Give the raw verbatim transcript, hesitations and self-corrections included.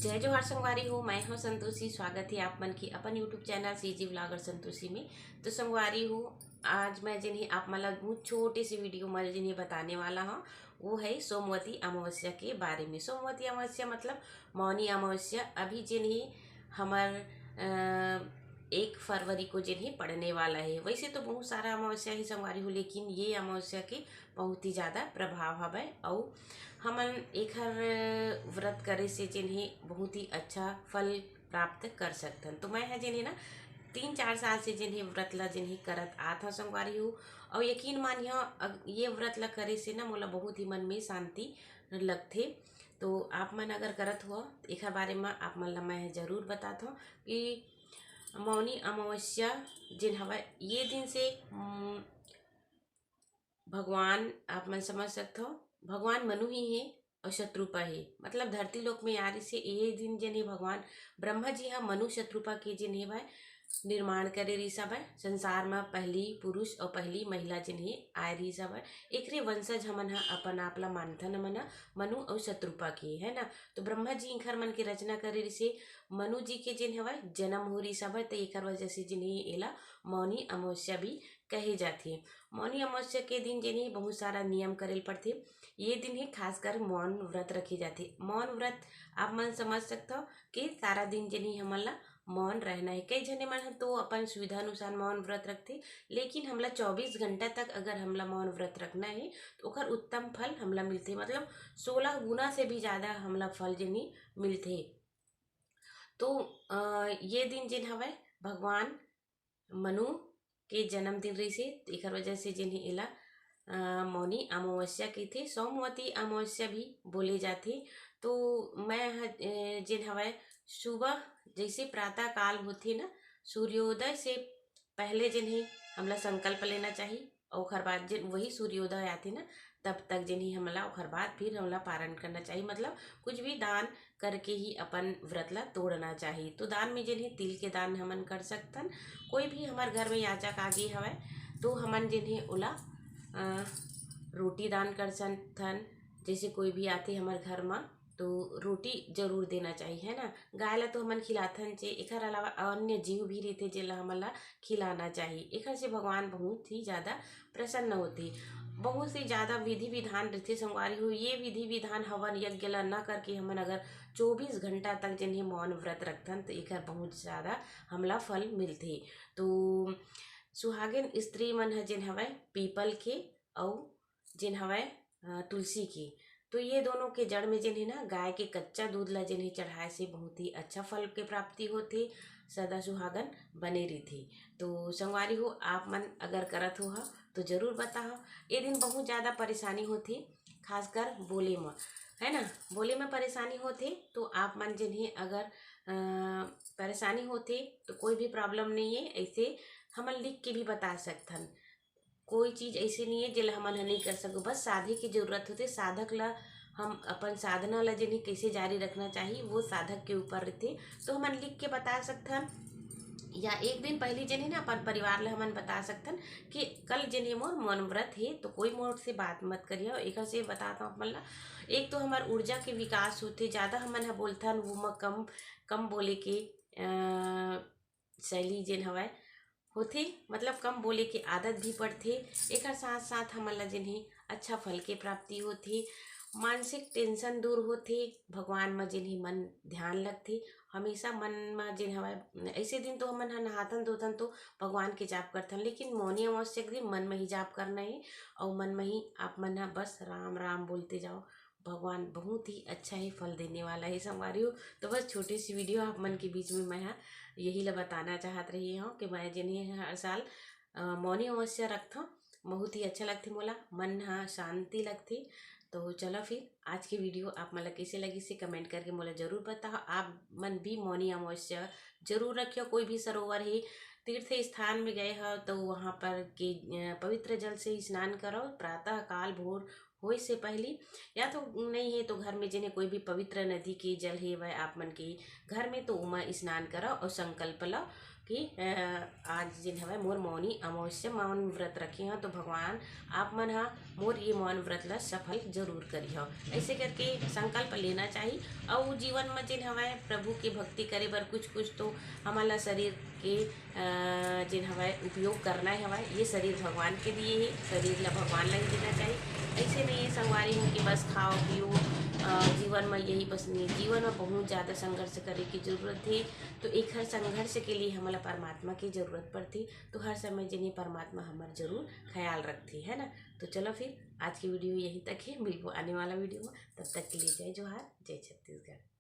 जय जोहार संगवारी हो, मैं हूँ संतोषी। स्वागत है आप मन की अपन YouTube channel CG vlogger Santoshi में। तो संगवारी हो, आज मैं जिन्हें आप मन ला बहुत छोटे से वीडियो में जिन्हें बताने वाला हूँ, वो है सोमवती अमावस्या के बारे में। सोमवती अमावस्या मतलब मौनी अमावस्या। अभी जिन्हें हमर अ, एक फरवरी को जिन्हें पड़ने वाला है। वैसे तो बहुत सारा अमावस्या ही संगवारी हो, लेकिन ये अमावस्या के बहुत ही ज़्यादा प्रभाव हवय। अउ हमन एखर व्रत करे से जिन्हें बहुत ही अच्छा फल प्राप्त कर सकथन। तो मैं ह जिन्हें ना तीन चार साल से जिन्हें व्रत ला जिन्हें करत आत हव संगवारी हो, अउ यकीन मानिहो, अग-, ये व्रत ला करे से ना मोला बहुत ही मन में शांति लगथे। तो आप मन अगर करत हो, एखर बारे में आप मन ला मैं जरूर बतात हव कि मौनी अमावस्या जिन हवय, ये दिन से, उम, भगवान, आप मन समझ सकथव, भगवान मनु ही हे अउ शतरूपा हे, मतलब धरती लोक में आ रही से ये दिन जिन हे भगवान ब्रह्मा जी हा मनु शतरूपा के जिन हे भाई निर्माण करे रहिस हवय। संसार म पहली पुरुष अउ पहली महिला जिन हे आए रहिस हवय। एकरे वंशज हमन ह अपन आप ला मानथन, हमन ह मनु अउ शतरूपा के, है ना। तो ब्रह्मा जी इंखर मन के रचना करे रहिस हे, मनु जी के जिन हवय जन्म हो रहिस हवय, त एकर वजह से जिन हे एला मौनी अमावस्या भी कहे जाथे। मौनी अमावस्या के दिन जिन हे बहुत सारा नियम करे ल पड़थे। ये दिन ही खासकर मौन व्रत रखे जाथे। मौन व्रत आप मन समझ सकथव कि सारा दिन जिन हे हमन ला मौन रहना है। कई झने मन ह तो अपन सुविधा अनुसार मौन व्रत रखथे, लेकिन हमला चौबीस घंटा तक अगर हमला मौन व्रत रखना है, तो ओकर उत्तम फल हमला मिलथे, मतलब सोलह गुना से भी ज़्यादा हमला फल जिन हे मिलथे। तो अ, ये दिन जिन हवय भगवान मनु के जन्मदिन रहिस हे, एकर वजह से जिन हे एला अ, मौनी अमावस्या कहिथे, सोमवती अमावस्या भी बोले जाथे। तो मैं ह, अ, जिन हवय सुबह जैसे प्रातः काल होथे ना, सूर्योदय से पहले जिन हे हमला संकल्प लेना चाही, अउ ओखर बाद जिन वही सूर्योदय आथे ना, तब तक जिन हे हमला ओखर बाद फिर हमला पारण करना चाही। मतलब कुछ भी दान करके ही अपन व्रत ला तोड़ना चाही। तो दान में जिन हे तिल के दान हमन कर सकथन, कोई भी हमर घर में याचक आगे हवय तो हमन जिन हे ओला अ, रोटी दान कर सकथन। जैसे कोई भी आथे हमर घर म तो रोटी जरूर देना चाही, है ना। गाय ला तो हमन खिलाथन जे, एकर अलावा अन्य जीव भी रहिथे जेला हमन ला खिलाना चाही। एकर से भगवान बहुत ही ज़्यादा प्रसन्न होथे। बहुत ही ज़्यादा विधि विधान रहिथे संगवारी हो। ये विधि विधान हवन यज्ञ ला न करके हमन अगर चौबीस घंटा तक जिन हे मौन व्रत रखथन तो एकर बहुत ज़्यादा हमला फल मिलथे। तो सुहागिन स्त्री मन ह जिन हवय पीपल के अउ जिन हवय अ, तुलसी के, तो ये दोनों के जड़ में जिन हे ना गाय के कच्चा दूध ला जिन हे चढ़ाए से बहुत ही अच्छा फल के प्राप्ति होथे, सदा सुहागन बने रहिथे। तो संगवारी हो, आप मन अगर करत हो ह तो जरूर बताओ। ये दिन बहुत ज़्यादा परेशानी होथे, खासकर बोले म, है ना, बोले में परेशानी होथे। तो आप मन जिन हे अगर अ, परेशानी होथे तो कोई भी प्रॉब्लम नहीं है, ऐसे हमन लिख के भी बता सकथन। कोई चीज़ ऐसे नहीं है जेला हमन ह नहीं कर सको, बस साधे की जरूरत होथे। साधक ला हम अपन साधना ला जिन हे कैसे जारी रखना चाहिए, वो साधक के ऊपर रहिथे। तो हमन लिख के बता सकथन या एक दिन पहली जिन हे ना अपन परिवार ला हमन बता सकथन कि कल जिन हे मोर मौन व्रत हे, तो कोई मोर से बात मत करिया। एकर से बताता हूँ अपन ला, एक तो हमर ऊर्जा के विकास होथे, ज़्यादा हमन ह बोलथन वो म कम, कम बोले के अ, शैली जेन हवय होथे, मतलब कम बोले के आदत भी पड़थे। एकर साथ साथ हमन ला जेन हे अच्छा फल के प्राप्ति होथे, मानसिक टेंशन दूर होथे, भगवान म जेन हे मन ध्यान लगथे। हमेशा मन म जेन हवय, ऐसे दिन तो हमन ह नहाथन धोथन तो भगवान के जाप करथन, लेकिन मौनी अमावस्या के दिन मन म ही जाप करना हे अउ मन म ही आप मन ह बस राम राम बोलते जाओ। भगवान बहुत ही अच्छा ही फल देने वाला है संगवारी हो। तो बस छोटी सी वीडियो आप मन के बीच में मैं ह यही ला बताना चाहत रही हूँ कि मैं जेन हे हर साल अ, मौनी अमावस्या रखथों, बहुत ही अच्छा लगथे मोला, मन ह शांति लगथे। तो चलो फिर आज की वीडियो आप मन ला कैसे लगिस हे कमेंट करके मोला जरूर बताओ। आप मन भी मौनी अमावस्या जरूर रखियो। कोई भी सरोवर हे, तीर्थ स्थान में गए हो तो वहाँ पर के अ, पवित्र जल से स्नान करो। प्रातः काल भोर होए से पहली, या तो नहीं है तो घर में जेन हे कोई भी पवित्र नदी के जल हे वह आप मन के घर में, तो ओमा स्नान करो और संकल्प लो कि, अ, आज जेन हवय मोर मौनी अमावस्या मौन व्रत रखे हव, तो भगवान आप मन ह मोर ये मौन व्रत ला सफल जरूर करिहव। ऐसे करके संकल्प लेना चाही। अउ जीवन म जेन हवय प्रभु के भक्ति करे बर कुछ कुछ तो हमन ला शरीर के, अ, जेन हवय उपयोग करना हवय। ये शरीर भगवान के दिए हे, शरीर ला भगवान ला ही देना चाही। ऐसे नहीं है संगवारी हो कि बस खाओ पियो, अ, जीवन म यही बस नहीं, जीवन म बहुत ज़्यादा संघर्ष करे की जरूरत हे। तो एखर संघर्ष के लिए हमला परमात्मा की जरूरत पड़थे। तो हर समय जेन हे परमात्मा हमर जरूर ख्याल रखथे, है ना। तो चलो फिर आज की वीडियो यहीं तक है, मिलबो आने वाला वीडियो में। तब तक के लिए जय जोहार, जय छत्तीसगढ़।